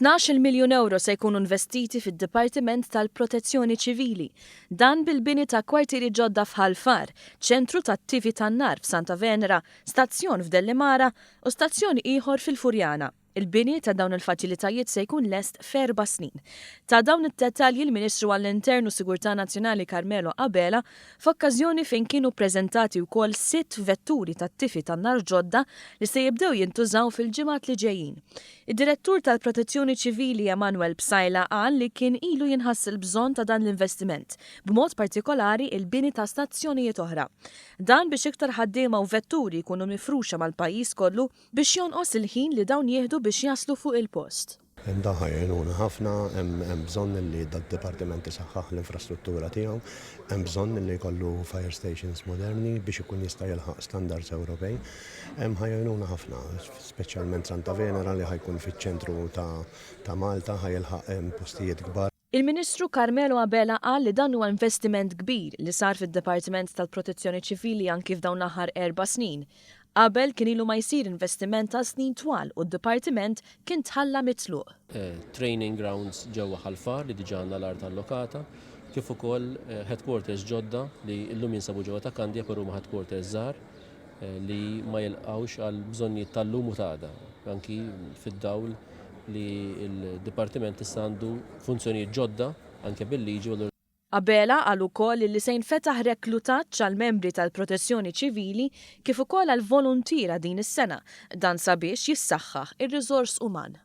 12-il miljun ewro se jkunu investiti fid-Dipartiment tal-Protezzjoni Ċivili. Dan bil-bini ta' kwartieri ġodda f'Ħal Far, ċentru tat-tifi tan-nar f'Santa Venera, stazzjon f'Dellimara u stazzjon ieħor fil-Furjana. Il-bini ta' dawn il-faċilitajiet se jkun lest f'erba' snin. Ta dawn id-dettalji l-Ministru għall-Intern u Sigurtà Nazzjonali Carmelo Abela f'okkażjoni fejn kienu ppreżentati wkoll sitt vetturi tat-tifi tan-nar ġodda li se jibdew jintużaw fil-ġimgħat li ġejjin. Id-Direttur tal-Protezzjoni Ċivili Emanuel Psaila qal li kien ilu jinħass il-bżonn ta' dan l-investiment, b'mod partikolari il-bini ta' stazzjonijiet oħra. Dan biex iktar ħaddiema u vetturi jkunu mifruxa mal-pajjiż kollu Biex jonqos il-ħin li dawn jieħdu biex jaslu fuq il-post. Dan ħa jgħinuna ħafna, hemm bżonn li dad-dipartiment isaħħaħ l-infrastruttura tiegħu, hemm bżonn li jkollu fire stations moderni biex ikun jista' jilħaq standards Ewropej. Ħa jgħinuna ħafna, speċjalment Santa Venera li ħa jkun fiċ-ċentru ta' Malta, ħa jilħaq postijiet kbar. Il-Ministru Carmelo Abela qal li dan huwa investiment kbir li sar fid-Dipartiment tal-Protezzjoni Ċivili anki f'dawn l-aħħar erba' snin. Qabel kien ilu ma jsir investiment għal snin twal u d-dipartiment kien tħalla mitluq. Training grounds ġewwa Ħal Far li diġà għandna l-art allokata, kif ukoll headquarters ġodda li llum jinsabu ġewwa Ta' Kandja però huma headquarters żgħar li ma jilqgħux għall-bżonnijiet tal-lum u ta' għada, anki fid-dawl li l-Dipartiment issa għandu funzjonijiet ġodda anke bil-liġi u allura Abela qal ukoll li se jinfetaħ reklutaġġ għall-membri tal-Protezzjoni Ċivili kif ukoll għall-voluntiera din is-sena, dan sabiex jissaħħaħ ir-riżors uman.